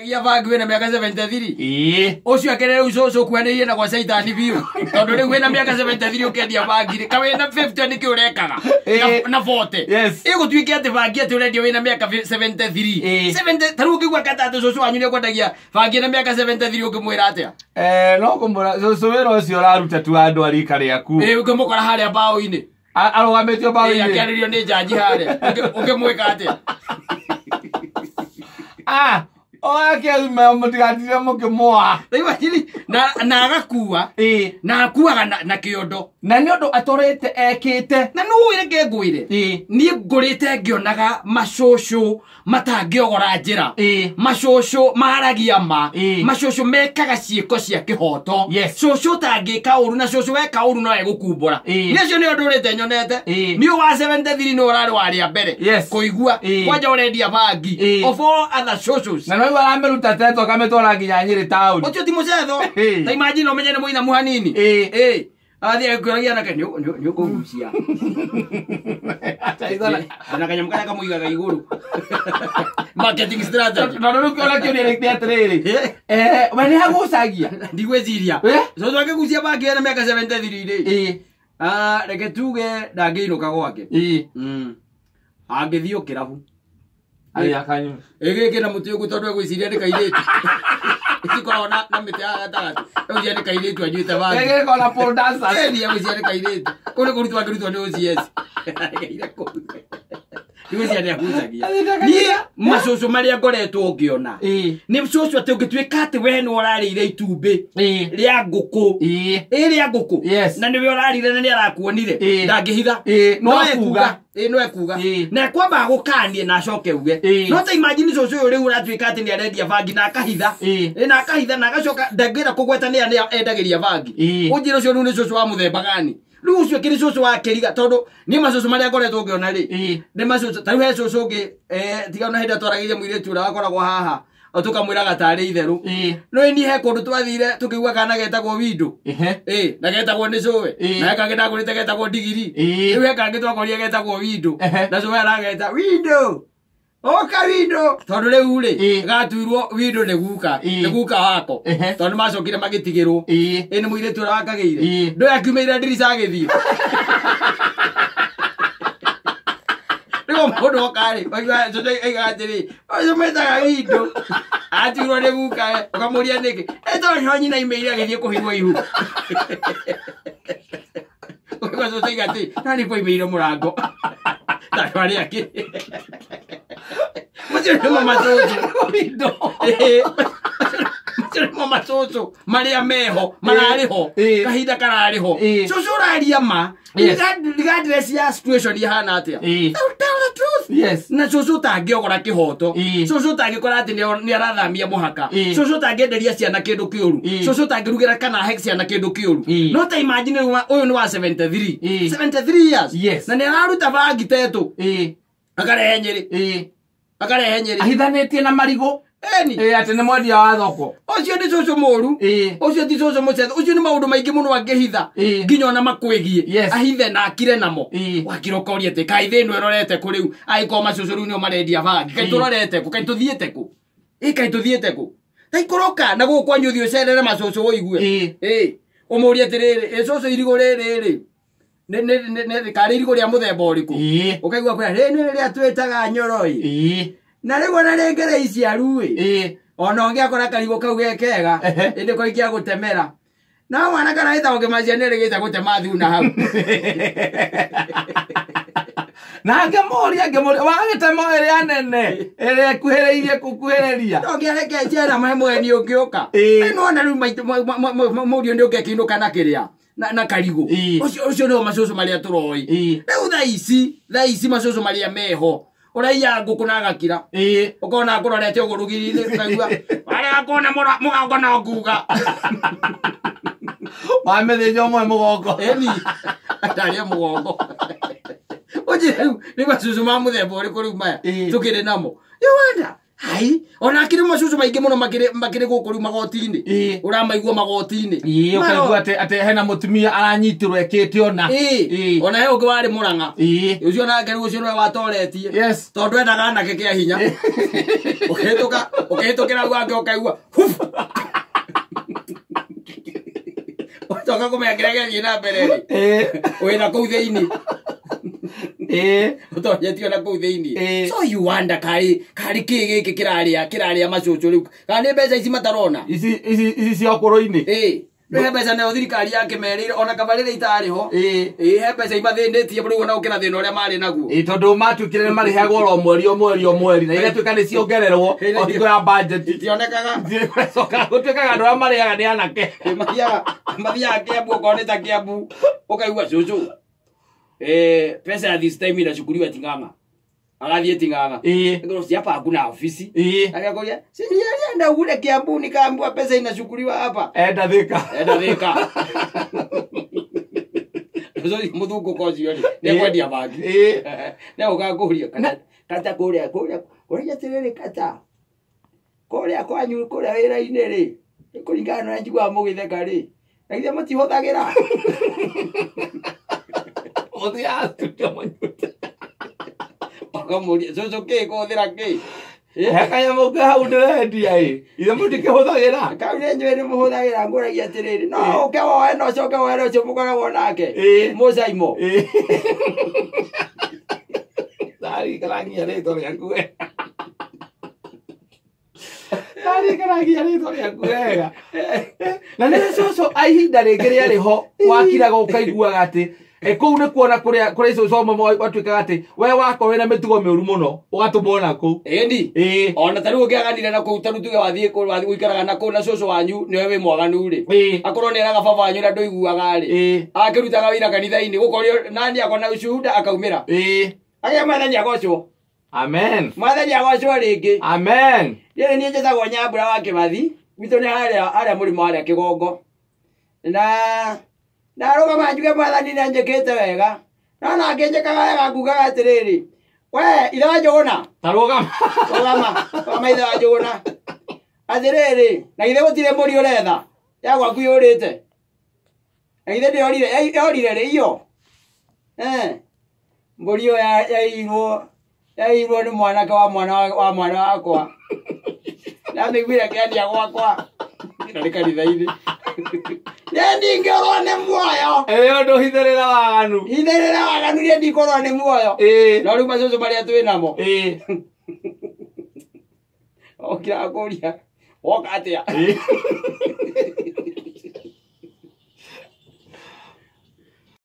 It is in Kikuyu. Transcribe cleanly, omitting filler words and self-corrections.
Gia bangi wĩna mĩaka 73. Ĩĩ. Ũcio akĩrĩ rĩu cũcũ ũkuhanĩrĩirie na gwa caitani biũ. Tondũ rĩu wĩna mĩaka 73 ũkĩendia bangi rĩ, ka wĩna 50 nĩkĩ ũrekaga? Ĩĩ. Na 40. Yes. Ĩgũtuĩke atĩ bangi atĩ ũrendia wĩna mĩaka 73. Ĩĩ. 70 ta rĩu ũngĩigua kata atĩ cũcũ wanyu nĩekwendagia bangi na mĩaka 73 ũngĩmwĩra atĩa? Eh, no kũmũra cũcũ wĩra ũcio ũraruta tu andũ a rika rĩaku. Ĩĩ ũngĩmũkora harĩa mbaũ-inĩ. Arũgamĩtio Ĩĩ mbaũ-inĩ. akĩarĩrio nĩ njanji harĩa. Ũngĩmwĩka atĩa? Ah, oke mũtigatire mũkĩmũa. Rĩu imagine, na agakua Ĩĩ. na akuaga na kĩondo. Na nĩ ũndũ atũrĩte ekĩte. Na nĩ reke ngwĩre. Ĩĩ. Niĩ ngũrĩte ngĩonaga macũcũ matangĩogora njĩra. Ĩĩ. Macũcũ maragia ma. Ĩĩ. Macũcũ mekaga ciĩko cia kĩhoto. Yes. Cũcũ ũtangĩka ũru na cũcũ weka ũru no egũkumbũra. Ĩĩ. Niĩ ũcio nĩ ũndũ ũrĩte nyonete. Ĩĩ. Niĩ wa 73 nĩ ũrarĩ wa rĩa mbere. Yes. Kũigua. Ĩĩ. Kwanja ũrendia bangi. Ĩĩ. Of all other cũcũs. Na no aramĩruta tetwo akamĩtwara nginya Nyĩrĩ taũni. Ũcio ti mũcetho. Ĩĩ. Ta imagine ũmenye nĩ mũinamu hanini. Ĩĩ. Ĩĩ. Athiĩ akĩũragia anake nĩ ũkũgucia. Na kanyamũ karĩa kamũigaga igũrũ. Marketing strategy. Tondũ rĩu kĩona kĩũria nĩ atĩrĩrĩ. Eh. Eh, we nĩ agucagia. Ndigwĩciria. Eh? Cũcũ akĩgucia bangi ena mĩaka 73 rĩ. Ĩĩ. Ah, reke tuge ndangĩinũka gwake. Ĩĩ. Angĩthiĩ o kĩrabu. Athiĩ akanyue. Ĩ gĩkĩ na mũtĩ ũguo tondũ egwĩciria nĩ kairĩtu. Ĩtikoragwo na mĩtĩ ya gatagatĩ. Egwĩciria nĩ kairĩtu anyuĩte bangi. Gĩgĩkorwo na pole dancers. Ĩni egwĩciria nĩ kairĩtu. Kũu nĩ kũrutwo angĩrutwo nĩ OCS. Ageire kũu. Ndigwĩciria nĩ agucagia. Niĩ macũcũ marĩa ngoretwo ngĩona. Ĩĩ. Nĩ cũcũ atĩ ũngĩtuĩka atĩ we nĩ ũrarĩire itumbĩ Ĩĩ. rĩa ngũkũ. Ĩĩ. Ĩ rĩa ngũkũ. Yes. Na nĩwe ũrarire na nĩ arakuonire. Ĩĩ. Ndangĩhitha. Ĩĩ, no No ekuga. ekuga. Ĩĩ no ekuga. Ĩĩ. Na ekwamba agũkanie na acoke uge. Ĩĩ. No ta imagine cũcũ ũyũ rĩu ũratuĩka atĩ nĩ arendia bangi na akahitha. Ĩĩ. Ĩ na akahitha na agacoka ndangĩenda kũgweta nĩ nĩ endagĩria bangi. Ĩĩ. Ũnjĩre ũcio rĩu nĩ cũcũ wa mũthemba gani. Rĩu ũcio kĩrĩ cũcũ wa kĩriga tondũ niĩ macũcũ marĩa ngoretwo ngĩona rĩ. Ĩĩ. Nĩ macũcũ ta rĩu he cũcũ ũngĩ tiga ona hĩndĩ ĩrĩa twaragĩria mũirĩtu ũrĩa wakoragwo haha tũkamwĩraga tarĩ itherũ. Ĩĩ. No niĩ he kũndũ twathire tũkĩigua kana getagwo window. Ehe. Ĩĩ, na getagwo nĩ cũwe. Ĩĩ. Na he kangĩ ndagũrĩte getagwo ndigiri. Ĩĩ. Rĩu he kangĩ twakorire getagwo window. Ehe. Na cũwe arageta window. Oka window. Tondũ rĩu rĩ, Ĩĩ. gatuirwo window nĩ guka, Ĩĩ. nĩ guka wako. Ehe. Tondũ nĩmacokire magĩtigĩrwo. Ĩĩ. Ĩ nĩ mũirĩtu ũrĩa wakagĩire. Ĩĩ. Ndũĩ akiumĩire ndirica agĩthiĩ. Rĩu mũndũ oka rĩ, waigua cũcũ aigaga atĩrĩ, ũcio mwĩtaga window. Atuirwo nĩ guka we, ũkamũria nĩkĩ? Ĩ tondũ nĩho nyina aimĩire agĩthiĩ kũhirwo ihu. Ũkaigua cũcũ aiga atĩ, no nĩ kwaimĩire mũrango. Ta andũ arĩa angĩ. Macio nĩmo macũcũ. Window. Ĩĩ. Macio nĩmo macũcũ marĩa meho mararĩ ho Ĩĩ. kahinda kararĩ ho Ĩĩ. cũcũ ũraria ma Yes. Regardless ya situation ihana atĩa. Ĩĩ. Tell the truth. Yes. Na cũcũ ũtangĩogora kĩhoto. Ĩĩ. Cũcũ ũtangĩkora atĩ nĩ arathamia mũhaka. Ĩĩ. Cũcũ ũtangĩenderia ciana kĩndũ kĩũru. Ĩĩ. Cũcũ ũtangĩrugĩra kana he ciana kĩndũ kĩũru. Ĩĩ. No ta imagine rĩu ũyũ nĩ wa 73. Ĩĩ. 73 years. Yes. Na nĩ araruta bangi tetũ. Ĩĩ. Akarehe Nyĩrĩ. Ĩĩ. Akarehe Nyĩrĩ. Ahithanĩtie na marigũ. Ĩni. Ĩĩ, atĩ nĩ mwendia wa thoko. Ũcio nĩ cũcũ mũru. Ĩĩ. Ũcio ti cũcũ mũcetho. Ũcio nĩ maũndũ maingĩ mũno angĩhitha. Ĩĩ. Nginya ona makwĩgiĩ. Yes. Ahithe na akire namo. Ĩĩ. Wakira ũkoria atĩ kaĩ thĩ ĩno ĩrorete kũ rĩu angĩkorwo macũcũ rĩu nĩo marendia bangi. Kaĩ Ĩĩ. tũrorete kũ? Kaĩ tũthiĩte kũ? Ĩ kaĩ tũthiĩte kũ? Ta ikũrũka na gũkũ kwanyu ũthiĩ ũcerere macũcũ ũigue. Ĩĩ. Ĩĩ. Ũmũrie atĩrĩrĩ, ĩ cũcũ irigũ rĩrĩ rĩ. Nĩ karĩ irigũ rĩa mũthemba ũrĩkũ? Ĩĩ. Ũkaigua kwĩra rĩrĩ nĩ rĩrĩa twĩtaga nyoroi. Ĩĩ. Na rĩu ona rĩngĩ iciaru ĩ. Ĩĩ. Ona ũngĩakora karigũ kau ge kega Ehe. ĩndĩ koikia gũtemera no mwana kana wĩtagwo kĩmacia nĩ rĩgĩte gũtema thuna hau. Na ngĩmũria wagĩtema ĩrĩa nene ĩrĩa ĩkuhĩrĩirie gũkuhĩrĩria. No ngĩareke njera mahe mũgeni ũngĩũka. Ĩĩ. Ĩ nĩwona rĩu maitũ mũriũ nĩ ũngĩakĩinũka na kĩrĩa na karigũ. Ĩĩ. Ũcio nĩo macũcũ marĩa tũroĩ. Ĩĩ. Rĩu thaa ici macũcũ marĩa meho ũraiya ngũkũ na agakira. Ĩĩ. Ũkona ngũrorete ũguo rũgiri-inĩ ũkaigua arĩa ngona mũgongo no nguga. Wamĩthĩnja ũmwe mũgongo. Ĩni ndarĩa mũgongo. Ũnjĩre rĩu nĩ macũcũ ma mũthemba ũrĩkũ rĩu maya Ĩĩ. tũkĩrĩ namo. You wonder Hai, ona akĩrĩ macucu maingĩ mũno makĩrĩ gũkũ rĩu magoti-inĩ. Ĩĩ. Ũramaigua magoti-inĩ. Ĩĩ, ũkaigua atĩ hena mũtumia aranyitirwo ekĩte ona. Ĩĩ. Ĩĩ. Ona he ũngĩ warĩ Mũrang'a. Ĩĩ. Ũcio nake rĩu ũcio nĩwe watoretie. Yes. Tondũ endaga anake kĩa hinya. Ũkĩhĩtũkĩra gwake ũkaigua huf. Ũcoka kũmenya kĩrĩa gĩathiĩ na mbere rĩ. Ĩĩ. Wĩna kũu thĩinĩ. Ĩĩ. Ũtonyetio na kũu thĩinĩ. Ĩĩ. So you wonder karĩ kĩ gĩkĩ kĩrarĩa macũcũ rĩu. Kana nĩ mbeca ici matarona. Ici cia ũkũrũ-inĩ. Ĩĩ. Rĩu he mbeca nayo thirikari yakĩmerĩire ona kaba rĩrĩa itarĩ ho. Ĩĩ. Ĩĩ he mbeca imathĩnĩtie rĩu ona gũkĩra thĩna ũrĩa marĩ naguo. Ĩĩ, tondũ matuĩkire nĩ marĩheagwo oro mweri o mweri o mweri na igatuĩka nĩ ciongererwo o hingo ya budget. Itionekaga. Coka gũtuĩkaga andũ arĩa marĩaga nĩ anake. Mathiaga Kiambu okorwo nĩ ta Kiambu ũkaigua cũcũ. Pesa ya this time inachukuliwa Ting'ang'a. Agathiĩ Ting'ang'a. Ĩĩ. Ngoro hapa hakuna ofisi. Ĩĩ. Akakuria, si nilienda kule Kiambu nikaambiwa pesa inachukuliwa hapa. Enda Thika. Enda Thika. Ũcio mũthũngũko ũcio rĩ, nĩekwendia bangi. Ĩĩ. Nĩegũka kũria kata kũrĩa kũrĩa ũrĩa atĩrĩrĩ kata kũrĩa kwanyu kũrĩa wĩra-inĩ rĩ kũringana na ũrĩa njiguaga mũgĩtheka rĩ na githĩ mũtihũthagĩra. Mũthiaga studio mũnyuĩte. Ũkamũria cũcũ kĩ kũhũthĩra kĩ? He kanyamũ ke hau ndĩrendia ĩ. Ithe mũtikĩhũthagĩra. Kau nĩ inyuĩ nĩ mũhũthagĩra ngũragia atĩrĩrĩ no ũke woe na ũcoke woe na ũcio mũkoragwo nake. Ĩĩ. Mũcaimo. Ĩĩ. Ndarikaragia rĩtwa rĩaku wega. Ndarikaragia rĩtwa rĩaku wega. Na nĩ cũcũ a ihinda rĩngĩ rĩarĩ ho wakiraga ũkaiguaga atĩ kũu nĩ kuona kũrĩa cũcũ amwe gwatuĩkaga atĩ we wakorwo wĩna mĩtugo mĩũru mũno ũgatũmwo na kũu. Ĩni. Ĩĩ. Ona ta rĩu ũngĩaganire na kũu ta rĩu tuge wathiĩ kũu wathiĩ gũikaraga na kũu na cũcũ wanyu nĩwe wĩ mwaganu rĩ. Ĩĩ. Akorwo nĩeraga baba wanyu na ndũiguaga rĩ. Ĩĩ. Akĩrutaga wĩra kanitha-inĩ gũkorio nani akona ushuhuda akaumĩra. Ĩĩ. Agĩa mwathani agocwo. Amen. Mwathani agocwo rĩngĩ. Amen. Rĩrĩ niĩ njĩtagwo Nyambura wa Kĩmathi. Gwitũ nĩ harĩa mũrĩmo harĩa Kĩgongo. Na ndarũgama njuge mwathani nĩ anjĩkĩte wega. No nake njĩkaga wega ngugaga atĩrĩrĩ. We ithe wa Njũgũna. Ta rũgama. Rũgama. Rũgama ithe wa Njũgũna. Atĩrĩrĩ, na githĩ gũtirĩ mbũri ũretha ya gwaku yũrĩte. Na githĩ ndĩorire, yorire rĩ iyo. Mbũri ĩyo yairwo nĩ mwanake wa mwana wa mwana wakwa. Ndamĩiguire kĩandia gwakwa. Na nĩ kanitha-inĩ. Niĩ ndingĩorwo nĩ muoyo. Ĩyo ndũhithĩrĩra waganu. Hithĩrĩra waganu niĩ ndikũrwo nĩ muoyo. Ĩĩ. No rĩu macũcũ marĩa twĩ namo. Ĩĩ. Okĩra kũria woka atĩa? Ĩĩ.